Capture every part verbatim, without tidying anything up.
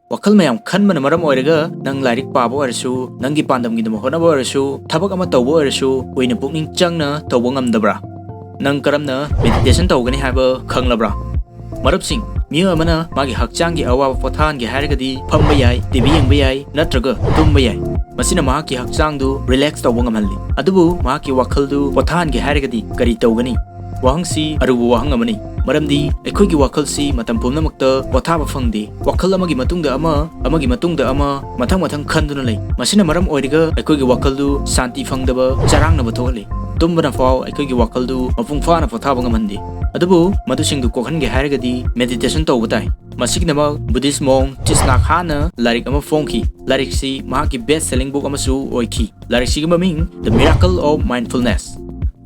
ꯋꯥꯈꯜ ꯃꯌꯥꯝ ꯈꯟꯕꯅ ꯃꯔꯝ ꯑꯣꯏꯔꯒ ꯅꯪ ꯂꯥꯏꯔꯤꯛ ꯄꯥꯕ ꯑꯣꯏꯔꯁꯨ, ꯅꯪꯒꯤ ꯄꯥꯟꯗꯝꯒꯤꯗꯃꯛ ꯍꯣꯠꯅꯕ ꯑꯣꯏꯔꯁꯨ, ꯊꯕꯛ ꯑꯃ ꯇꯧꯕ ꯑꯣꯏꯔꯁꯨ ꯀꯨꯏꯅ ꯄꯨꯛꯅꯤꯡ ꯆꯪꯅ ꯇꯧꯕ ꯉꯝꯗꯕ꯭ꯔꯥ? ꯅꯪ ꯀꯔꯝꯅ ꯃꯦꯗꯤꯇꯦꯁꯟ ꯇꯧꯒꯅꯤ ꯍꯥꯏꯕ ꯈꯪꯂꯕ꯭ꯔꯥ? ꯃꯔꯨꯞꯁꯤꯡ, ꯃꯤꯑꯣꯏ ꯑꯃꯅ ꯃꯥꯒꯤ ꯍꯛꯆꯥꯡꯒꯤ ꯑꯋꯥꯕ ꯄꯣꯊꯥꯍꯟꯒꯦ ꯍꯥꯏꯔꯒꯗꯤ ꯐꯝꯕ ꯌꯥꯏ, ꯇꯤ ꯚꯤ ꯌꯦꯡꯕ ꯌꯥꯏ, ꯅꯠꯇ꯭ꯔꯒ ꯇꯨꯝꯕ ꯌꯥꯏ꯫ ꯃꯁꯤꯅ ꯃꯍꯥꯛꯀꯤ ꯍꯛꯆꯥꯡꯗꯨ ꯔꯤꯂꯦꯛꯁ ꯇꯧꯕ ꯉꯝꯍꯜꯂꯤ꯫ ꯑꯗꯨꯕꯨ ꯃꯍꯥꯛꯀꯤ ꯋꯥꯈꯜꯗꯨ ꯄꯣꯊꯥꯍꯟꯒꯦ ꯍꯥꯏꯔꯒꯗꯤ ꯀꯔꯤ ꯇꯧꯒꯅꯤ? ꯋꯥꯍꯪꯁꯤ ꯑꯔꯨꯕ ꯋꯥꯍꯪ ꯑꯃꯅꯤ, ꯃꯔꯝꯗꯤ ꯑꯩꯈꯣꯏꯒꯤ ꯋꯥꯈꯜꯁꯤ ꯃꯇꯝ ꯄꯨꯝꯅꯃꯛꯇ ꯄꯣꯊꯥꯕ ꯐꯪꯗꯦ꯫ ꯋꯥꯈꯜ ꯑꯃꯒꯤ ꯃꯇꯨꯡꯗ ꯑꯃ, ꯑꯃꯒꯤ ꯃꯇꯨꯡꯗ ꯑꯃ, ꯃꯊꯪ ꯃꯊꯪ ꯈꯟꯗꯨꯅ ꯂꯩ꯫ ꯃꯁꯤꯅ ꯃꯔꯝ ꯑꯣꯏꯔꯒ ꯑꯩꯈꯣꯏꯒꯤ ꯋꯥꯈꯜꯗꯨ ꯁꯥꯟꯇꯤ ꯐꯪꯗꯕ, ꯆꯔꯥꯡꯅꯕ ꯊꯣꯛꯍꯜꯂꯤ꯫ ꯇꯨꯝꯕꯅ ꯐꯥꯎ ꯑꯩꯈꯣꯏꯒꯤ ꯋꯥꯈꯜꯗꯨ ꯃꯄꯨꯡ ꯐꯥꯅ ꯄꯣꯊꯥꯕ ꯉꯝꯍꯟꯗꯦ꯫ ꯑꯗꯨꯕꯨ ꯃꯗꯨꯁꯤꯡꯗꯨ ꯀꯣꯛꯍꯟꯒꯦ ꯍꯥꯏꯔꯒꯗꯤ ꯃꯦꯗꯤꯇꯦꯁꯟ ꯇꯧꯕ ꯇꯥꯏ꯫ ꯃꯁꯤꯒꯤꯗꯃꯛ ꯕꯨꯙꯤꯁ ꯃꯣꯡ ꯇꯤꯁ ꯅꯥꯛ ꯍꯥꯟꯅ ꯂꯥꯏꯔꯤꯛ ꯑꯃ ꯐꯣꯡꯈꯤ꯫ ꯂꯥꯏꯔꯤꯛꯁꯤ ꯃꯍꯥꯛꯀꯤ ꯕꯦꯁ ꯁꯦꯂꯤꯡ ꯕꯨꯛ ꯑꯃꯁꯨ ꯑꯣꯏꯈꯤ꯫ ꯂꯥꯏꯔꯤꯛꯁꯤꯒꯤ ꯃꯃꯤꯡ The Miracle of Mindfulness꯫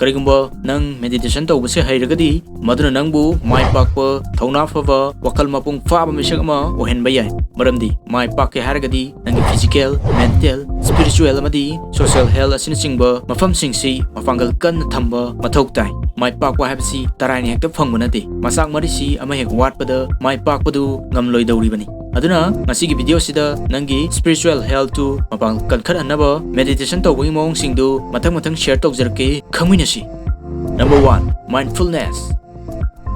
ꯀꯔꯤꯒꯨꯝꯕ ꯅꯪ ꯃꯦꯗꯤꯇꯦꯁꯟ ꯇꯧꯕꯁꯦ ꯍꯩꯔꯒꯗꯤ, ꯃꯗꯨꯅ ꯅꯪꯕꯨ ꯃꯥꯏ ꯄꯥꯛꯄ, ꯊꯧꯅꯥ ꯐꯕ, ꯋꯥꯈꯜ ꯃꯄꯨꯡ ꯐꯥꯕ ꯃꯤꯁꯛ ꯑꯃ ꯑꯣꯏꯍꯟꯕ ꯌꯥꯏ꯫ ꯃꯔꯝꯗꯤ ꯃꯥꯏ ꯄꯥꯛꯀꯦ ꯍꯥꯏꯔꯒꯗꯤ ꯅꯪꯒꯤ ꯐꯤꯖꯤꯀꯦꯜ, ꯃꯦꯟꯇꯦꯜ, ꯁ꯭ꯄꯤꯔꯤꯆꯨꯋꯦꯜ ꯑꯃꯗꯤ ꯁꯣꯁꯤꯌꯦꯜ ꯍꯦꯜꯊ ꯑꯁꯤꯅꯆꯤꯡꯕ ꯃꯐꯝꯁꯤꯡꯁꯤ ꯃꯄꯥꯡꯒꯜ ꯀꯟꯅ ꯊꯝꯕ ꯃꯊꯧ ꯇꯥꯏ꯫ ꯃꯥꯏ ꯄꯥꯛꯄ ꯍꯥꯏꯕꯁꯤ ꯇꯔꯥꯏꯅ ꯍꯦꯛꯇ ꯐꯪꯕ ꯅꯠꯇꯦ꯫ ꯃꯆꯥꯛ ꯃꯔꯤꯁꯤ ꯑꯃ ꯍꯦꯛ ꯋꯥꯠꯄꯗ ꯃꯥꯏ ꯄꯥꯛꯄꯗꯨ ꯉꯝꯂꯣꯏꯗꯧꯔꯤꯕꯅꯤ꯫ ꯑꯗꯨꯅ ꯉꯁꯤꯒꯤ ꯚꯤꯗꯤꯑꯣꯁꯤꯗ ꯅꯪꯒꯤ ꯁ꯭ꯄꯤꯔꯤꯆꯨꯋꯦꯜ ꯍꯦꯜꯊꯇꯨ ꯃꯄꯥꯡꯒꯜ ꯀꯟꯈꯠꯍꯟꯅꯕ ꯃꯦꯗꯤꯇꯦꯁꯟ ꯇꯧꯕꯒꯤ ꯃꯑꯣꯡꯁꯤꯡꯗꯨ ꯃꯊꯪ ꯃꯊꯪ ꯁꯤꯌꯔ ꯇꯧꯖꯔꯛꯀꯦ, ꯈꯪꯃꯤꯟꯅꯁꯤ꯫ Number one, ꯃꯥꯏꯟꯗꯐꯨꯜꯅꯦꯁ꯫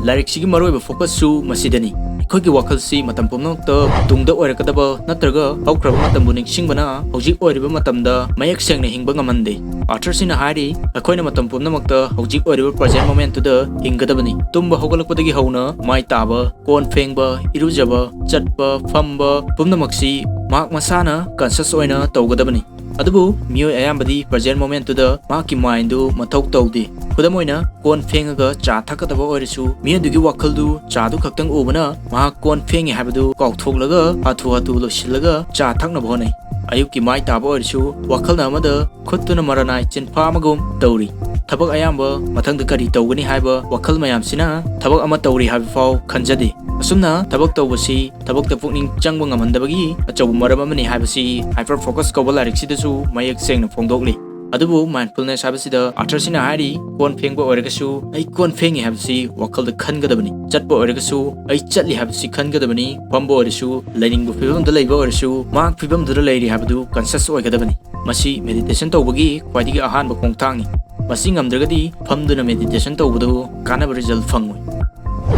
ꯂꯥꯏꯔꯤꯛꯁꯤꯒꯤ ꯃꯔꯨꯑꯣꯏꯕ ꯐꯣꯀꯁꯁꯨ ꯃꯁꯤꯗꯅꯤ꯫ ꯑꯩꯈꯣꯏꯒꯤ ꯋꯥꯈꯜꯁꯤ ꯃꯇꯝ ꯄꯨꯝꯅꯃꯛꯇ ꯇꯨꯡꯗ ꯑꯣꯏꯔꯛꯀꯗꯕ ꯅꯠꯇ꯭ꯔꯒ ꯍꯧꯈ꯭ꯔꯕ ꯃꯇꯝꯕꯨ ꯅꯤꯡꯁꯤꯡꯕꯅ ꯍꯧꯖꯤꯛ ꯑꯣꯏꯔꯤꯕ ꯃꯇꯝꯗ ꯃꯌꯦꯛ ꯁꯦꯡꯅ ꯍꯤꯡꯕ ꯉꯝꯍꯟꯗꯦ꯫ ꯑꯥꯔꯊꯔꯁꯤꯅ ꯍꯥꯏꯔꯤ, ꯑꯩꯈꯣꯏꯅ ꯃꯇꯝ ꯄꯨꯝꯅꯃꯛꯇ ꯍꯧꯖꯤꯛ ꯑꯣꯏꯔꯤꯕ ꯄ꯭ꯔꯖꯦꯟ ꯃꯣꯃꯦꯟꯠꯇꯨꯗ ꯍꯤꯡꯒꯗꯕꯅꯤ꯫ ꯇꯨꯝꯕ ꯍꯧꯒꯠꯂꯛꯄꯗꯒꯤ ꯍꯧꯅ ꯃꯥꯏ ꯇꯥꯕ, ꯀꯣꯟ ꯐꯦꯡꯕ, ꯏꯔꯨꯖꯕ, ꯆꯠꯄ, ꯐꯝꯕ ꯄꯨꯝꯅꯃꯛꯁꯤ ꯃꯍꯥꯛ ꯃꯁꯥꯅ ꯀꯟꯁꯁ ꯑꯣꯏꯅ ꯇꯧꯒꯗꯕꯅꯤ꯫ ꯑꯗꯨꯕꯨ ꯃꯤꯑꯣꯏ ꯑꯌꯥꯝꯕꯗꯤ ꯄ꯭ꯔꯖꯦꯟ ꯃꯣꯃꯦꯟꯠꯇꯨꯗ ꯃꯍꯥꯛꯀꯤ ꯃꯥꯏꯟꯗꯨ ꯃꯊꯧ ꯇꯧꯗꯦ꯫ ꯈꯨꯗꯝ ꯑꯣꯏꯅ, ꯀꯣꯟ ꯐꯦꯡꯉꯒ ꯆꯥ ꯊꯛꯀꯗꯕ ꯑꯣꯏꯔꯁꯨ, ꯃꯤ ꯑꯗꯨꯒꯤ ꯋꯥꯈꯜꯗꯨ ꯆꯥꯗꯨ ꯈꯛꯇꯪ ꯎꯕꯅ ꯃꯍꯥꯛ ꯀꯣꯟ ꯐꯦꯡꯉꯤ ꯍꯥꯏꯕꯗꯨ ꯀꯥꯎꯊꯣꯛꯂꯒ ꯍꯥꯊꯨ ꯍꯥꯊꯨ ꯂꯣꯏꯁꯤꯜꯂꯒ ꯆꯥ ꯊꯛꯅꯕ ꯍꯣꯠꯅꯩ꯫ ꯑꯌꯨꯛꯀꯤ ꯃꯥꯏ ꯇꯥꯕ ꯑꯣꯏꯔꯁꯨ ꯋꯥꯈꯜꯅ ꯑꯃꯗ, ꯈꯨꯠꯇꯨꯅ ꯃꯔꯅꯥꯏ ꯆꯤꯟꯐꯥ ꯑꯃꯒꯨꯝ ꯇꯧꯔꯤ꯫ ꯊꯕꯛ ꯑꯌꯥꯝꯕ ꯃꯊꯪꯗ ꯀꯔꯤ ꯇꯧꯒꯅꯤ ꯍꯥꯏꯕ ꯋꯥꯈꯜ ꯃꯌꯥꯝꯁꯤꯅ ꯊꯕꯛ ꯑꯃ ꯇꯧꯔꯤ ꯍꯥꯏꯕ ꯐꯥꯎ ꯈꯟꯖꯗꯦ꯫ ꯑꯁꯨꯝꯅ ꯊꯕꯛ ꯇꯧꯕꯁꯤ ꯊꯕꯛꯇ ꯄꯨꯛꯅꯤꯡ ꯆꯪꯕ ꯉꯝꯍꯟꯗꯕꯒꯤ ꯑꯆꯧꯕ ꯃꯔꯝ ꯑꯃꯅꯤ ꯍꯥꯏꯕꯁꯤ ꯍꯥꯏꯄꯔ ꯐꯣꯀꯁ ꯀꯧꯕ ꯂꯥꯏꯔꯤꯛꯁꯤꯗꯁꯨ ꯃꯌꯦꯛ ꯁꯦꯡꯅ ꯐꯣꯡꯗꯣꯛꯂꯤ꯫ ꯑꯗꯨꯕꯨ mindfulness ꯍꯥꯏꯕꯁꯤꯗ ꯑꯥꯔꯊꯔꯁꯤꯅ ꯍꯥꯏꯔꯤ, ꯀꯣꯟ ꯐꯦꯡꯕ ꯑꯣꯏꯔꯒꯁꯨ ꯑꯩ ꯀꯣꯟ ꯐꯦꯡꯉꯤ ꯍꯥꯏꯕꯁꯤ ꯋꯥꯈꯜꯗ ꯈꯟꯒꯗꯕꯅꯤ, ꯆꯠꯄ ꯑꯣꯏꯔꯒꯁꯨ ꯑꯩ ꯆꯠꯂꯤ ꯍꯥꯏꯕꯁꯤ ꯈꯟꯒꯗꯕꯅꯤ, ꯐꯝꯕ ꯑꯣꯏꯔꯁꯨ ꯂꯩꯅꯤꯡꯕ ꯐꯤꯕꯝꯗ ꯂꯩꯕ ꯑꯣꯏꯔꯁꯨ ꯃꯍꯥꯛ ꯐꯤꯕꯝꯗꯨꯗ ꯂꯩꯔꯤ ꯍꯥꯏꯕꯗꯨ conscious ꯑꯣꯏꯒꯗꯕꯅꯤ꯫ ꯃꯁꯤ meditation ꯇꯧꯕꯒꯤ ꯈ꯭ꯋꯥꯏꯗꯒꯤ ꯑꯍꯥꯟꯕ ꯈꯣꯡꯊꯥꯡꯅꯤ꯫ ꯃꯁꯤ ꯉꯝꯗ꯭ꯔꯒꯗꯤ ꯐꯝꯗꯨꯅ meditation ꯇꯧꯕꯗꯨ ꯀꯥꯟꯅꯕ result ꯐꯪꯉꯣꯏ꯫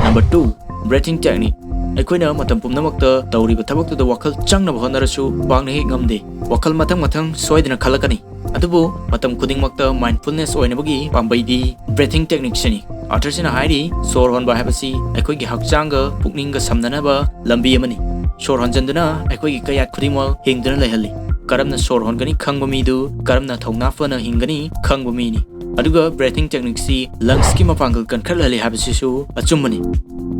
Number two, breathing technique꯫ ꯑꯩꯈꯣꯏꯅ ꯃꯇꯝ ꯄꯨꯝꯅꯃꯛꯇ ꯇꯧꯔꯤꯕ ꯊꯕꯛꯇꯨꯗ ꯋꯥꯈꯜ ꯆꯪꯅꯕ ꯍꯣꯠꯅꯔꯁꯨ ꯄꯥꯛꯅ ꯍꯦꯛ ꯉꯝꯗꯦ꯫ ꯋꯥꯈꯜ ꯃꯊꯪ ꯃꯊꯪ ꯁꯣꯏꯗꯅ ꯈꯜꯂꯛꯀꯅꯤ꯫ ꯑꯗꯨꯕꯨ ꯃꯇꯝ ꯈꯨꯗꯤꯡꯃꯛꯇ mindfulness ꯑꯣꯏꯅꯕꯒꯤ ꯄꯥꯝꯕꯩꯗꯤ breathing technique ꯁꯤꯅꯤ꯫ ꯑꯥꯔꯊꯔꯁꯤꯅ ꯍꯥꯏꯔꯤ, ꯁꯣꯔ ꯍꯣꯟꯕ ꯍꯥꯏꯕꯁꯤ ꯑꯩꯈꯣꯏꯒꯤ ꯍꯛꯆꯥꯡꯒ ꯄꯨꯛꯅꯤꯡꯒ ꯁꯝꯅꯅꯕ ꯂꯝꯕꯤ ꯑꯃꯅꯤ꯫ ꯁꯣꯔ ꯍꯣꯟꯖꯟꯗꯨꯅ ꯑꯩꯈꯣꯏꯒꯤ ꯀꯌꯥꯠ ꯈꯨꯗꯤꯡꯃꯛ ꯍꯤꯡꯗꯨꯅ ꯂꯩꯍꯜꯂꯤ꯫ ꯀꯔꯝꯅ ꯁꯣꯔ ꯍꯣꯟꯒꯅꯤ ꯈꯪꯕ ꯃꯤꯗꯨ ꯀꯔꯝꯅ ꯊꯧꯅꯥ ꯐꯅ ꯍꯤꯡꯒꯅꯤ ꯈꯪꯕ ꯃꯤꯅꯤ꯫ ꯑꯗꯨꯒ breathing technique ꯁꯤ lungs ꯀꯤ ꯃꯄꯥꯡꯒꯜ ꯀꯟꯈꯠꯍꯜꯂꯤ ꯍꯥꯏꯕꯁꯤꯁꯨ ꯑꯆꯨꯝꯕꯅꯤ꯫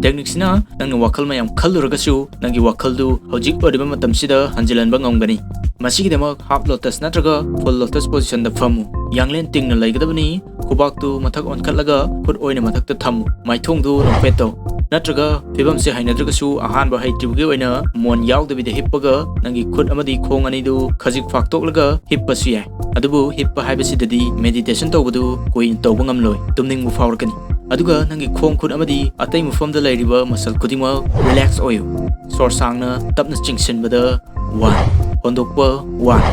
Technique ꯁꯤꯅ ꯅꯪꯅ ꯋꯥꯈꯜ ꯃꯌꯥꯝ ꯈꯜꯂꯨꯔꯒꯁꯨ ꯅꯪꯒꯤ ꯋꯥꯈꯜꯗꯨ ꯍꯧꯖꯤꯛ ꯑꯣꯏꯔꯤꯕ ꯃꯇꯝꯁꯤꯗ ꯍꯟꯖꯤꯜꯍꯟꯕ ꯉꯝꯒꯅꯤ꯫ ꯃꯁꯤꯒꯤꯗꯃꯛ half lotus ꯅꯠꯇ꯭ꯔꯒ full lotus position ꯗ ꯐꯝꯃꯨ꯫ ꯌꯥꯡꯂꯦꯟ ꯇꯤꯡꯅ ꯂꯩꯒꯗꯕꯅꯤ꯫ ꯈꯨꯕꯥꯛꯇꯨ ꯃꯊꯛ ꯑꯣꯟꯈꯠꯂꯒ ꯈꯨꯠ ꯑꯣꯏꯅ ꯃꯊꯛꯇ ꯊꯝꯃꯨ꯫ ꯃꯥꯏꯊꯣꯡꯗꯨ ꯅꯣꯛꯐꯦꯠ ꯇꯧ꯫ ꯅꯠꯇ꯭ꯔꯒ ꯐꯤꯕꯝꯁꯦ ꯍꯩꯅꯗ꯭ꯔꯒꯁꯨ ꯑꯍꯥꯟꯕ ꯍꯩꯇ꯭ꯔꯤꯕꯒꯤ ꯑꯣꯏꯅ ꯃꯣꯟ ꯌꯥꯎꯗꯕꯤꯗ ꯍꯤꯞꯄꯒ ꯅꯪꯒꯤ ꯈꯨꯠ ꯑꯃꯗꯤ ꯈꯣꯡ ꯑꯅꯤꯗꯨ ꯈꯖꯤꯛ ꯐꯥꯛꯇꯣꯛꯂꯒ ꯍꯤꯞꯄꯁꯨ ꯌꯥꯏ꯫ ꯑꯗꯨꯕꯨ ꯍꯤꯞꯄ ꯍꯥꯏꯕꯁꯤꯗꯗꯤ meditation ꯇꯧꯕꯗꯨ ꯀꯨꯏꯅ ꯇꯧꯕ ꯉꯝꯂꯣꯏ, ꯇꯨꯝꯅꯤꯡꯕ ꯐꯥꯎꯔꯛꯀꯅꯤ꯫ ꯑꯗꯨꯒ ꯅꯪꯒꯤ ꯈꯣꯡ ꯈꯨꯠ ꯑꯃꯗꯤ ꯑꯇꯩ ꯃꯐꯝꯗ ꯂꯩꯔꯤꯕ muscle ꯈꯨꯗꯤꯡꯃꯛ relax ꯑꯣꯏꯌꯨ꯫ ꯁꯣꯔ ꯁꯥꯡꯅ ꯇꯞꯅ ꯆꯤꯡꯁꯤꯟꯕꯗ one, ꯍꯣꯟꯗꯣꯛꯄ one,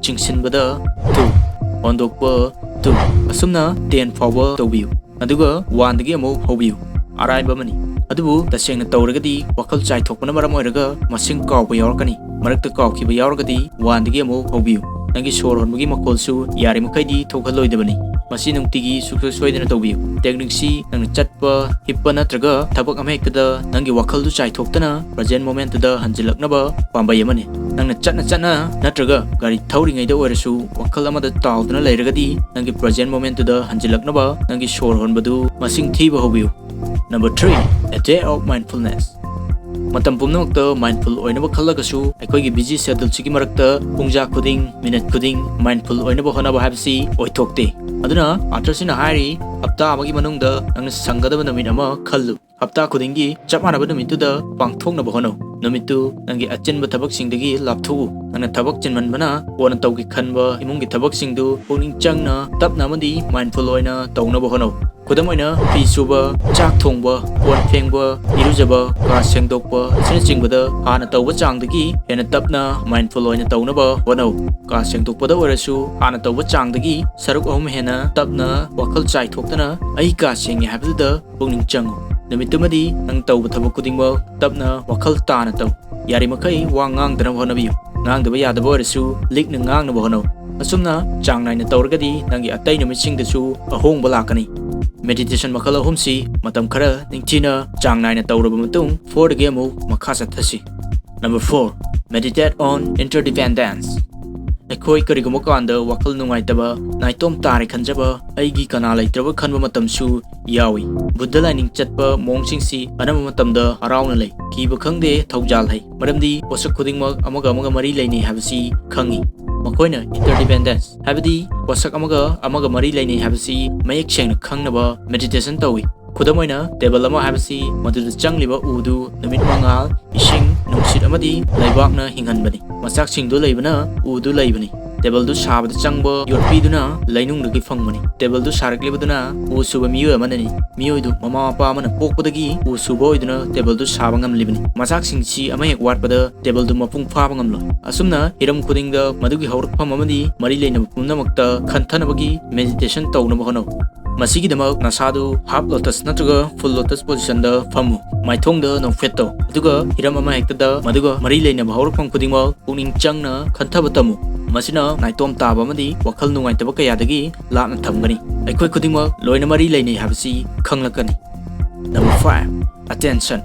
ꯆꯤꯡꯁꯤꯟꯕꯗ two, ꯍꯣꯟꯗꯣꯛꯄ two꯫ ꯑꯁꯨꯝꯅ ten ꯐꯥꯎꯕ ꯇꯧꯕꯤꯌꯨ꯫ ꯑꯗꯨꯒ one ꯗꯒꯤ ꯑꯃꯨꯛ ꯍꯧꯕꯤꯌꯨ꯫ ꯑꯔꯥꯏꯕ ꯑꯃꯅꯤ꯫ ꯑꯗꯨꯕꯨ ꯇꯁꯦꯡꯅ ꯇꯧꯔꯒꯗꯤ ꯋꯥꯈꯜ ꯆꯥꯏꯊꯣꯛꯄꯅ ꯃꯔꯝ ꯑꯣꯏꯔꯒ ꯃꯁꯤꯡ ꯀꯥꯎꯕ ꯌꯥꯎꯔꯛꯀꯅꯤ꯫ ꯃꯔꯛꯇ ꯀꯥꯎꯈꯤꯕ ꯌꯥꯎꯔꯒꯗꯤ one ꯗꯒꯤ ꯑꯃꯨꯛ ꯍꯧꯕꯤꯌꯨ꯫ ꯅꯪꯒꯤ ꯁꯣꯔ ꯍꯣꯟꯕꯒꯤ ꯃꯈꯣꯜꯁꯨ ꯌꯥꯔꯤꯃꯈꯩꯗꯤ ꯊꯣꯛꯍꯜꯂꯣꯏꯗꯕꯅꯤ꯫ ꯃꯁꯤ ꯅꯨꯡꯇꯤꯒꯤ ꯁꯨꯡꯁꯣꯏ ꯁꯣꯏꯗꯅ ꯇꯧꯕꯤꯌꯨ꯫ Technique ꯁꯤ ꯅꯪꯅ ꯆꯠꯄ, ꯍꯤꯞꯄ ꯅꯠꯇ꯭ꯔꯒ ꯊꯕꯛ ꯑꯃ ꯍꯦꯛꯇꯗ ꯅꯪꯒꯤ ꯋꯥꯈꯜꯗꯨ ꯆꯥꯏꯊꯣꯛꯇꯅ present moment ꯇꯨꯗ ꯍꯟꯖꯤꯜꯂꯛꯅꯕ ꯄꯥꯝꯕꯩ ꯑꯃꯅꯤ꯫ ꯅꯪꯅ ꯆꯠꯅ ꯆꯠꯅ ꯅꯠꯇ꯭ꯔꯒ ꯒꯥꯔꯤ ꯊꯧꯔꯤꯉꯩꯗ ꯑꯣꯏꯔꯁꯨ ꯋꯥꯈꯜ ꯑꯃꯗ ꯇꯥꯎꯗꯨꯅ ꯂꯩꯔꯒꯗꯤ ꯅꯪꯒꯤ present moment ꯇꯨꯗ ꯍꯟꯖꯤꯜꯂꯛꯅꯕ ꯅꯪꯒꯤ ꯁꯣꯔ ꯍꯣꯟꯕꯗꯨ ꯃꯁꯤꯡ ꯊꯤꯕ ꯍꯧꯕꯤꯌꯨ꯫ Number three, a day of mindfulness꯫ ꯃꯇꯝ ꯄꯨꯝꯅꯃꯛꯇ mindful ꯑꯣꯏꯅꯕ ꯈꯜꯂꯒꯁꯨ ꯑꯩꯈꯣꯏꯒꯤ busy schedule ꯁꯤꯒꯤ ꯃꯔꯛꯇ ꯄꯨꯡꯖꯥ ꯈꯨꯗꯤꯡ, minute ꯈꯨꯗꯤꯡ mindful ꯑꯣꯏꯅꯕ ꯍꯣꯠꯅꯕ ꯍꯥꯏꯕꯁꯤ ꯑꯣꯏꯊꯣꯛꯇꯦ꯫ ꯑꯗꯨꯅ ꯑꯥꯔꯊꯔꯁꯤꯅ ꯍꯥꯏꯔꯤ, ꯍꯞꯇꯥ ꯑꯃꯒꯤ ꯃꯅꯨꯡꯗ ꯅꯪꯅ ꯁꯪꯒꯗꯕ ꯅꯨꯃꯤꯠ ꯑꯃ ꯈꯜꯂꯨ꯫ ꯍꯞꯇꯥ ꯈꯨꯗꯤꯡꯒꯤ ꯆꯞ ꯃꯥꯟꯅꯕ ꯅꯨꯃꯤꯠꯇꯨꯗ ꯄꯥꯡꯊꯣꯛꯅꯕ ꯍꯣꯠꯅꯧ꯫ ꯅꯨꯃꯤꯠꯇꯨ ꯅꯪꯒꯤ ꯑꯆꯤꯟꯕ ꯊꯕꯛꯁꯤꯡꯗꯒꯤ ꯂꯥꯞꯊꯣꯛꯎ꯫ ꯅꯪꯅ ꯊꯕꯛ ꯆꯤꯟꯃꯟꯕꯅ ꯀꯣꯟꯅ ꯇꯧꯒꯦ ꯈꯟꯕ ꯏꯃꯨꯡꯒꯤ ꯊꯕꯛꯁꯤꯡꯗꯨ ꯄꯨꯛꯅꯤꯡ ꯆꯪꯅ, ꯇꯞꯅ ꯑꯃꯗꯤ mindful ꯑꯣꯏꯅ ꯇꯧꯅꯕ ꯍꯣꯠꯅꯧ꯫ ꯈꯨꯗꯝ ꯑꯣꯏꯅ, ꯐꯤ ꯁꯨꯕ, ꯆꯥꯛ ꯊꯣꯡꯕ, ꯀꯣꯟ ꯐꯦꯡꯕ, ꯏꯔꯨꯖꯕ, ꯀꯥ ꯁꯦꯡꯗꯣꯛꯄ ꯑꯁꯤꯅꯆꯤꯡꯕꯗ ꯍꯥꯟꯅ ꯇꯧꯕ ꯆꯥꯡꯗꯒꯤ ꯍꯦꯟꯅ ꯇꯞꯅ, mindful ꯑꯣꯏꯅ ꯇꯧꯅꯕ ꯍꯣꯠꯅꯧ꯫ ꯀꯥ ꯁꯦꯡꯗꯣꯛꯄꯗ ꯑꯣꯏꯔꯁꯨ ꯍꯥꯟꯅ ꯇꯧꯕ ꯆꯥꯡꯗꯒꯤ ꯁꯔꯨꯛ ꯑꯍꯨꯝ ꯍꯦꯟꯅ ꯇꯞꯅ, ꯋꯥꯈꯜ ꯆꯥꯏꯊꯣꯛꯇꯅ "ꯑꯩ ꯀꯥ ꯁꯦꯡꯉꯦ" ꯍꯥꯏꯕꯗꯨꯗ ꯄꯨꯛꯅꯤꯡ ꯆꯪꯉꯨ꯫ ꯅꯨꯃꯤꯠꯇꯨꯃꯗꯤ ꯅꯪ ꯇꯧꯕ ꯊꯕꯛ ꯈꯨꯗꯤꯡꯃꯛ ꯇꯞꯅ, ꯋꯥꯈꯜ ꯇꯥꯅ ꯇꯧ꯫ ꯌꯥꯔꯤꯃꯈꯩ ꯋꯥ ꯉꯥꯡꯗꯅꯕ ꯍꯣꯠꯅꯕꯤꯌꯨ꯫ ꯉꯥꯡꯗꯕ ꯌꯥꯗꯕ ꯑꯣꯏꯔꯁꯨ ꯂꯤꯛꯅ ꯉꯥꯡꯅꯕ ꯍꯣꯠꯅꯧ꯫ ꯑꯁꯨꯝꯅ ꯆꯥꯡ ꯅꯥꯏꯅ ꯇꯧꯔꯒꯗꯤ ꯅꯪꯒꯤ ꯑꯇꯩ ꯅꯨꯃꯤꯠꯁꯤꯡꯗꯁꯨ ꯑꯍꯣꯡꯕ ꯂꯥꯛꯀꯅꯤ꯫ Meditation ꯃꯈꯜ ꯑꯍꯨꯝꯁꯤ ꯃꯇꯝ ꯈꯔ ꯅꯤꯡꯊꯤꯅ ꯆꯥꯡ ꯅꯥꯏꯅ ꯇꯧꯔꯕ ꯃꯇꯨꯡ, fourꯗꯒꯤ ꯑꯃꯨꯛ ꯃꯈꯥ ꯆꯠꯊꯁꯤ꯫ Number four, meditate on interdependence꯫ ꯑꯩꯈꯣꯏ ꯀꯔꯤꯒꯨꯝꯕ ꯀꯥꯟꯗ ꯋꯥꯈꯜ ꯅꯨꯡꯉꯥꯏꯇꯕ, ꯅꯥꯏꯇꯣꯝ ꯇꯥꯔꯦ ꯈꯟꯖꯕ, ꯑꯩꯒꯤ ꯀꯅꯥ ꯂꯩꯇ꯭ꯔꯕ ꯈꯟꯕ ꯃꯇꯝꯁꯨ ꯌꯥꯎꯏ꯫ ꯕꯨꯗꯙ ꯂꯥꯏꯅꯤꯡ ꯆꯠꯄ ꯃꯑꯣꯡꯁꯤꯡꯁꯤ ꯑꯅꯝꯕ ꯃꯇꯝꯗ ꯍꯔꯥꯎꯅ ꯂꯩ꯫ ꯀꯤꯕ ꯈꯪꯗꯦ, ꯊꯧꯖꯥꯜ ꯍꯩ꯫ ꯃꯔꯝꯗꯤ ꯄꯣꯠꯁꯛ ꯈꯨꯗꯤꯡꯃꯛ ꯑꯃꯒ ꯑꯃꯒ ꯃꯔꯤ ꯂꯩꯅꯩ ꯍꯥꯏꯕꯁꯤ ꯈꯪꯏ꯫ ꯃꯈꯣꯏꯅ interdependence, ꯍꯥꯏꯕꯗꯤ ꯄꯣꯠꯁꯛ ꯑꯃꯒ ꯑꯃꯒ ꯃꯔꯤ ꯂꯩꯅꯩ ꯍꯥꯏꯕꯁꯤ ꯃꯌꯦꯛ ꯁꯦꯡꯅ ꯈꯪꯅꯕ meditation ꯇꯧꯏ꯫ ꯈꯨꯗꯝ ꯑꯣꯏꯅ, table ꯑꯃ ꯍꯥꯏꯕꯁꯤ ꯃꯗꯨꯗ ꯆꯪꯂꯤꯕ ꯎꯗꯨ ꯅꯨꯃꯤꯠ ꯃꯉꯥꯜ, ꯏꯁꯤꯡ, ꯅꯨꯡꯁꯤꯠ ꯑꯃꯗꯤ ꯂꯩꯕꯥꯛꯅ ꯍꯤꯡꯍꯟꯕꯅꯤ꯫ ꯃꯆꯥꯛꯁꯤꯡꯗꯨ ꯂꯩꯕꯅ ꯎꯗꯨ ꯂꯩꯕꯅꯤ꯫ Tableꯗꯨ ꯁꯥꯕꯗ ꯆꯪꯕ ꯌꯣꯠꯄꯤꯗꯨꯅ ꯂꯩꯅꯨꯡꯗꯒꯤ ꯐꯪꯕꯅꯤ꯫ Tableꯗꯨ ꯁꯥꯔꯛꯂꯤꯕꯗꯨꯅ ꯎ ꯁꯨꯕ ꯃꯤꯑꯣꯏ ꯑꯃꯅꯅꯤ꯫ ꯃꯤꯑꯣꯏꯗꯨ ꯃꯃꯥ ꯃꯄꯥ ꯑꯃꯅ ꯄꯣꯛꯄꯗꯒꯤ ꯎ ꯁꯨꯕ ꯑꯣꯏꯗꯨꯅ tableꯗꯨ ꯁꯥꯕ ꯉꯝꯂꯤꯕꯅꯤ꯫ ꯃꯆꯥꯛꯁꯤꯡꯁꯤ ꯑꯃꯍꯦꯛ ꯋꯥꯠꯄꯗ tableꯗꯨ ꯃꯄꯨꯡ ꯐꯥꯕ ꯉꯝꯂꯣꯏ꯫ ꯑꯁꯨꯝꯅ ꯍꯤꯔꯝ ꯈꯨꯗꯤꯡꯗ ꯃꯗꯨꯒꯤ ꯍꯧꯔꯛꯐꯝ ꯑꯃꯗꯤ ꯃꯔꯤ ꯂꯩꯅꯕ ꯄꯨꯝꯅꯃꯛꯇ ꯈꯟꯊꯅꯕꯒꯤ meditation ꯇꯧꯅꯕ ꯍꯣꯠꯅꯧ꯫ ꯃꯁꯤꯒꯤꯗꯃꯛ ꯅꯁꯥꯗꯨ half lotus ꯅꯠꯇ꯭ꯔꯒ full lotus positionꯗ ꯐꯝꯃꯨ꯫ ꯃꯥꯏꯊꯣꯡꯗ ꯅꯣꯛꯐꯦꯠ ꯇꯧ, ꯑꯗꯨꯒ ꯍꯤꯔꯝ ꯑꯃꯍꯦꯛꯇꯗ ꯃꯗꯨꯒ ꯃꯔꯤ ꯂꯩꯅꯕ ꯍꯧꯔꯛꯐꯝ ꯈꯨꯗꯤꯡꯃꯛ ꯄꯨꯛꯅꯤꯡ ꯆꯪꯅ ꯈꯟꯊꯕ ꯇꯝꯃꯨ꯫ ꯃꯁꯤꯅ ꯅꯥꯏꯇꯣꯝ ꯇꯥꯕ ꯑꯃꯗꯤ ꯋꯥꯈꯜ ꯅꯨꯡꯉꯥꯏꯇꯕ ꯀꯌꯥꯗꯒꯤ ꯂꯥꯞꯅ ꯊꯝꯒꯅꯤ꯫ ꯑꯩꯈꯣꯏ ꯈꯨꯗꯤꯡꯃꯛ ꯂꯣꯏꯅ ꯃꯔꯤ ꯂꯩꯅꯩ ꯍꯥꯏꯕꯁꯤ ꯈꯪꯂꯛꯀꯅꯤ꯫ Number five, attention꯫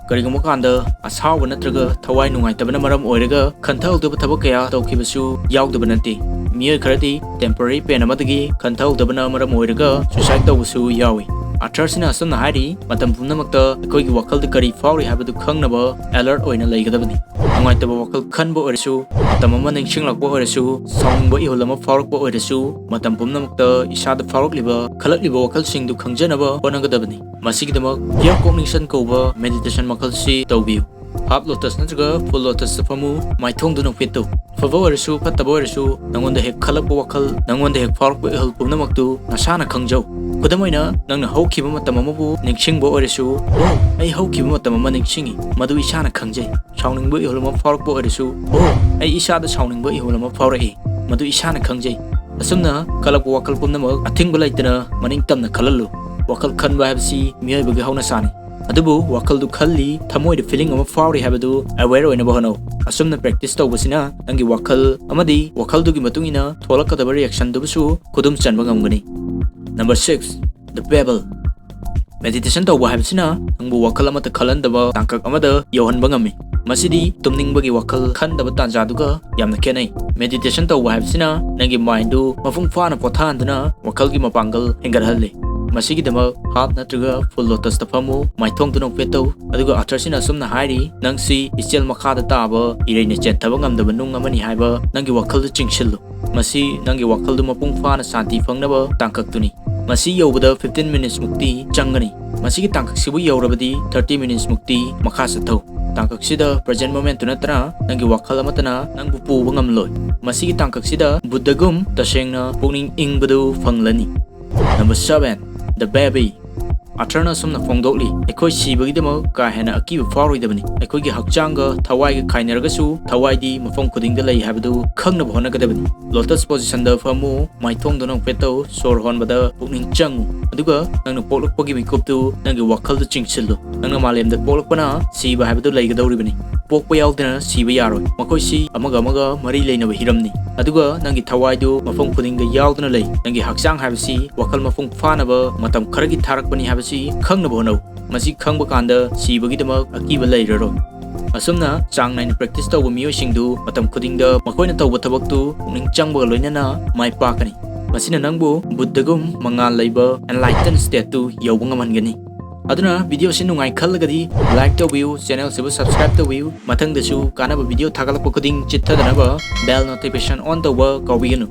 ꯀꯔꯤꯒꯨꯝꯕ ꯀꯥꯟꯗ ꯑꯁꯥꯎꯕ ꯅꯠꯇ꯭ꯔꯒ ꯊꯋꯥꯏ ꯅꯨꯡꯉꯥꯏꯇꯕꯅ ꯃꯔꯝ ꯑꯣꯏꯔꯒ ꯈꯟꯊꯍꯧꯗꯕ ꯊꯕꯛ ꯀꯌꯥ ꯇꯧꯈꯤꯕꯁꯨ ꯌꯥꯎꯗꯕ ꯅꯠꯇꯦ꯫ ꯃꯤꯑꯣꯏ ꯈꯔꯗꯤ temporary pain ꯑꯃꯗꯒꯤ ꯈꯟꯊꯍꯧꯗꯕꯅ ꯃꯔꯝ ꯑꯣꯏꯔꯒ suicide ꯇꯧꯕꯁꯨ ꯌꯥꯎꯏ꯫ Authorꯁꯤꯅ ꯑꯁꯨꯝꯅ ꯍꯥꯏꯔꯤ, "ꯃꯇꯝ ꯄꯨꯝꯅꯃꯛꯇ ꯑꯩꯈꯣꯏꯒꯤ ꯋꯥꯈꯜꯗ ꯀꯔꯤ ꯐꯥꯎꯔꯤ ꯍꯥꯏꯕꯗꯨ ꯈꯪꯅꯕ alert ꯑꯣꯏꯅ ꯂꯩꯒꯗꯕꯅꯤ"꯫ ꯅꯨꯡꯉꯥꯏꯇꯕ ꯋꯥꯈꯜ ꯈꯟꯕ ꯑꯣꯏꯔꯁꯨ, ꯃꯇꯝ ꯑꯃ ꯅꯤꯡꯁꯤꯡꯂꯛꯄ ꯑꯣꯏꯔꯁꯨ, ꯁꯥꯎꯅꯤꯡꯕ ꯏꯍꯨꯜ ꯑꯃ ꯐꯥꯎꯔꯛꯄ ꯑꯣꯏꯔꯁꯨ, ꯃꯇꯝ ꯄꯨꯝꯅꯃꯛꯇ ꯏꯁꯥꯗ ꯐꯥꯎꯔꯛꯂꯤꯕ, ꯈꯜꯂꯛꯂꯤꯕ ꯋꯥꯈꯜꯁꯤꯡꯗꯨ ꯈꯪꯖꯅꯕ ꯍꯣꯠꯅꯒꯗꯕꯅꯤ꯫ ꯃꯁꯤꯒꯤꯗꯃꯛ pure cognition ꯀꯧꯕ meditation ꯃꯈꯜꯁꯤ ꯇꯧꯕꯤꯌꯨ꯫ Half lotus ꯅꯠꯇ꯭ꯔꯒ full lotus ꯇ ꯐꯝꯃꯨ, ꯃꯥꯏꯊꯣꯡꯗꯨꯅ ꯐꯦꯠ ꯇꯧ꯫ ꯐꯕ ꯑꯣꯏꯔꯁꯨ ꯐꯠꯇꯕ ꯑꯣꯏꯔꯁꯨ, ꯅꯉꯣꯟꯗ ꯍꯦꯛ ꯈꯜꯂꯛꯄ ꯋꯥꯈꯜ, ꯅꯉꯣꯟꯗ ꯍꯦꯛ ꯐꯥꯎꯔꯛꯄ ꯏꯍꯨꯜ ꯄꯨꯝꯅꯃꯛꯇꯨ ꯅꯁꯥꯅ ꯈꯪꯖꯧ꯫ ꯈꯨꯗꯝ ꯑꯣꯏꯅ, ꯅꯪꯅ ꯍꯧꯈꯤꯕ ꯃꯇꯝ ꯑꯃꯕꯨ ꯅꯤꯡꯁꯤꯡꯕ ꯑꯣꯏꯔꯁꯨ, "ꯑꯣ, ꯑꯩ ꯍꯧꯈꯤꯕ ꯃꯇꯝ ꯑꯃ ꯅꯤꯡꯁꯤꯡꯏ, ꯃꯗꯨ ꯏꯁꯥꯅ ꯈꯪꯖꯩ"꯫ ꯁꯥꯎꯅꯤꯡꯕ ꯏꯍꯨꯜ ꯑꯃ ꯐꯥꯎꯔꯛꯄ ꯑꯣꯏꯔꯁꯨ, "ꯑꯣ, ꯑꯩ ꯏꯁꯥꯗ ꯁꯥꯎꯅꯤꯡꯕ ꯏꯍꯨꯜ ꯑꯃ ꯐꯥꯎꯔꯛꯏ, ꯃꯗꯨ ꯏꯁꯥꯅ ꯈꯪꯖꯩ"꯫ ꯑꯁꯨꯝꯅ ꯈꯜꯂꯛꯄ ꯋꯥꯈꯜ ꯄꯨꯝꯅꯃꯛ ꯑꯊꯤꯡꯕ ꯂꯩꯇꯅ ꯃꯅꯤꯡ ꯇꯝꯅ ꯈꯜꯍꯜꯂꯨ꯫ ꯋꯥꯈꯜ ꯈꯟꯕ ꯍꯥꯏꯕꯁꯤ ꯃꯤꯑꯣꯏꯕꯒꯤ ꯍꯧꯅꯁꯥꯅꯤ꯫ ꯑꯗꯨꯕꯨ ꯋꯥꯈꯜꯗꯨ ꯈꯜꯂꯤ, ꯊꯃꯣꯏꯗ feeling ꯑꯃ ꯐꯥꯎꯔꯤ ꯍꯥꯏꯕꯗꯨ aware ꯑꯣꯏꯅꯕ ꯍꯣꯠꯅꯧ꯫ ꯑꯁꯨꯝꯅ practice ꯇꯧꯕꯁꯤꯅ ꯅꯪꯒꯤ ꯋꯥꯈꯜ ꯑꯃꯗꯤ ꯋꯥꯈꯜꯗꯨꯒꯤ ꯃꯇꯨꯡ ꯏꯟꯅ ꯊꯣꯛꯂꯛꯀꯗꯕ reaction ꯗꯨꯕꯨꯁꯨ ꯈꯨꯗꯨꯝ ꯆꯟꯕ ꯉꯝꯒꯅꯤ꯫ Number six, the pebble. Meditation ꯇꯧꯕ ꯍꯥꯏꯕꯁꯤꯅ ꯅꯪꯕꯨ ꯋꯥꯈꯜ ꯑꯃꯠꯇ ꯈꯜꯍꯟꯗꯕ ꯇꯥꯡꯀꯛ ꯑꯃꯗ ꯌꯧꯍꯟꯕ ꯉꯝꯃꯤ꯫ ꯃꯁꯤꯗꯤ ꯇꯨꯝꯅꯤꯡꯕꯒꯤ ꯋꯥꯈꯜ ꯈꯟꯗꯕ ꯇꯥꯟꯖꯥꯗꯨꯒ ꯌꯥꯝꯅ ꯈꯦꯠꯅꯩ꯫ Meditation ꯇꯧꯕ ꯍꯥꯏꯕꯁꯤꯅ ꯅꯪꯒꯤ mind ꯗꯨ ꯃꯄꯨꯡ ꯐꯥꯅ ꯄꯣꯊꯥꯍꯟꯗꯨꯅ ꯋꯥꯈꯜꯒꯤ ꯃꯄꯥꯡꯒꯜ ꯍꯦꯟꯒꯠꯍꯜꯂꯤ꯫ ꯃꯁꯤꯒꯤꯗꯃꯛ half ꯅꯠꯇ꯭ꯔꯒ full lotus ꯇ ꯐꯝꯃꯨ, ꯃꯥꯏꯊꯣꯡꯗꯨꯅ ꯐꯦꯠ ꯇꯧ, ꯑꯗꯨꯒ author ꯁꯤꯅ ꯑꯁꯨꯝꯅ ꯍꯥꯏꯔꯤ, "ꯅꯪꯁꯤ ꯏꯆꯦꯜ ꯃꯈꯥꯗ ꯇꯥꯕ ꯏꯔꯩꯅ ꯆꯦꯟꯊꯕ ꯉꯝꯗꯕ ꯅꯨꯡ ꯑꯃꯅꯤ" ꯍꯥꯏꯕ ꯅꯪꯒꯤ ꯋꯥꯈꯜꯗ ꯆꯤꯡꯁꯤꯜꯂꯨ꯫ ꯃꯁꯤ ꯅꯪꯒꯤ ꯋꯥꯈꯜꯗꯨ ꯃꯄꯨꯡ ꯐꯥꯅ ꯁꯥꯟꯇꯤ ꯐꯪꯅꯕ ꯇꯥꯡꯀꯛꯇꯨꯅꯤ꯫ ꯃꯁꯤ ꯌꯧꯕꯗ fifteen minutes ꯃꯨꯛꯇꯤ ꯆꯪꯒꯅꯤ꯫ ꯃꯁꯤꯒꯤ ꯇꯥꯡꯀꯛꯁꯤꯕꯨ ꯌꯧꯔꯕꯗꯤ thirty minutes ꯃꯨꯛꯇꯤ ꯃꯈꯥ ꯆꯠꯊꯧ꯫ ꯇꯥꯡꯀꯛꯁꯤꯗ present moment ꯇꯨ ꯅꯠꯇꯅ ꯅꯪꯒꯤ ꯋꯥꯈꯜ ꯑꯃꯠꯇꯅ ꯅꯪꯕꯨ ꯄꯨꯕ ꯉꯝꯂꯣꯏ꯫ ꯃꯁꯤꯒꯤ ꯇꯥꯡꯀꯛꯁꯤꯗ ꯕꯨꯗ꯭ꯙꯒꯨꯝ ꯇꯁꯦꯡꯅ ꯄꯨꯛꯅꯤꯡ ꯏꯪꯕꯗꯨ ꯐꯪꯂꯅꯤ꯫ Number seven, the baby. Author ꯅ ꯑꯁꯨꯝꯅ ꯐꯣꯡꯗꯣꯛꯂꯤ, ꯑꯩꯈꯣꯏ ꯁꯤꯕꯒꯤꯗꯃꯛ ꯀꯥ ꯍꯦꯟꯅ ꯑꯀꯤꯕ ꯐꯥꯎꯔꯣꯏꯗꯕꯅꯤ꯫ ꯑꯩꯈꯣꯏꯒꯤ ꯍꯛꯆꯥꯡꯒ ꯊꯋꯥꯏꯒ ꯈꯥꯏꯅꯔꯒꯁꯨ ꯊꯋꯥꯏꯗꯤ ꯃꯐꯝ ꯈꯨꯗꯤꯡꯗ ꯂꯩ ꯍꯥꯏꯕꯗꯨ ꯈꯪꯅꯕ ꯍꯣꯠꯅꯒꯗꯕꯅꯤ꯫ Lotus position ꯗ ꯐꯝꯃꯨ, ꯃꯥꯏꯊꯣꯡꯗꯨꯅ ꯐꯦꯠ ꯇꯧ, ꯁꯣꯔ ꯍꯣꯟꯕꯗ ꯄꯨꯛꯅꯤꯡ ꯆꯪꯉꯨ, ꯑꯗꯨꯒ ꯅꯪꯅ ꯄꯣꯛꯂꯛꯄꯒꯤ ꯃꯤꯀꯨꯞꯇꯨ ꯅꯪꯒꯤ ꯋꯥꯈꯜꯗ ꯆꯤꯡꯁꯤꯜꯂꯨ꯫ ꯅꯪꯅ ꯃꯥꯂꯦꯝꯗ ꯄꯣꯛꯂꯛꯄꯅ ꯁꯤꯕ ꯍꯥꯏꯕꯗꯨ ꯂꯩꯒꯗꯧꯔꯤꯕꯅꯤ꯫ ꯄꯣꯛꯄ ꯌꯥꯎꯗꯅ ꯁꯤꯕ ꯌꯥꯔꯣꯏ꯫ ꯃꯈꯣꯏꯁꯤ ꯑꯃꯒ ꯑꯃꯒ ꯃꯔꯤ ꯂꯩꯅꯕ ꯍꯤꯔꯝꯅꯤ꯫ ꯑꯗꯨꯒ ꯅꯪꯒꯤ ꯊꯋꯥꯏꯗꯨ ꯃꯐꯝ ꯈꯨꯗꯤꯡꯗ ꯌꯥꯎꯗꯨꯅ ꯂꯩ꯫ ꯅꯪꯒꯤ ꯍꯛꯆꯥꯡ ꯍꯥꯏꯕꯁꯤ ꯋꯥꯈꯜ ꯃꯄꯨꯡ ꯐꯥꯅꯕ ꯃꯇꯝ ꯈꯔꯒꯤ ꯊꯥꯔꯛꯄꯅꯤ ꯍꯥꯏꯕꯁꯤ ꯈꯪꯅꯕ ꯍꯣꯠꯅꯧ꯫ ꯃꯁꯤ ꯈꯪꯕ ꯀꯥꯟꯗ ꯁꯤꯕꯒꯤꯗꯃꯛ ꯑꯀꯤꯕ ꯂꯩꯔꯔꯣꯏ꯫ ꯑꯁꯨꯝꯅ ꯆꯥꯡ ꯅꯥꯏꯅ practice ꯇꯧꯕ ꯃꯤꯑꯣꯏꯁꯤꯡꯗꯨ ꯃꯇꯝ ꯈꯨꯗꯤꯡꯗ ꯃꯈꯣꯏꯅ ꯇꯧꯕ ꯊꯕꯛꯇꯨ ꯄꯨꯛꯅꯤꯡ ꯆꯪꯕꯒ ꯂꯣꯏꯅꯅ ꯃꯥꯏ ꯄꯥꯛꯀꯅꯤ꯫ ꯃꯁꯤꯅ ꯅꯪꯕꯨ ꯕꯨꯗ꯭ꯙꯒꯨꯝ ꯃꯉꯥꯜ ꯂꯩꯕ enlightened state ꯇꯨ ꯌꯧꯕ ꯉꯝꯍꯟꯒꯅꯤ꯫ ꯑꯗꯨꯅ video ꯁꯤ ꯅꯨꯡꯉꯥꯏ ꯈꯜꯂꯒꯗꯤ like ꯇꯧꯕꯤꯌꯨ, channel ꯁꯤꯕꯨ subscribe ꯇꯧꯕꯤꯌꯨ꯫ ꯃꯊꯪꯗꯁꯨ ꯀꯥꯟꯅꯕ video ꯊꯥꯒꯠꯂꯛꯄ ꯈꯨꯗꯤꯡ ꯆꯤꯠꯊꯗꯅꯕ bell notification on ꯇꯧꯕ ꯀꯥꯎꯕꯤꯒꯅꯨ꯫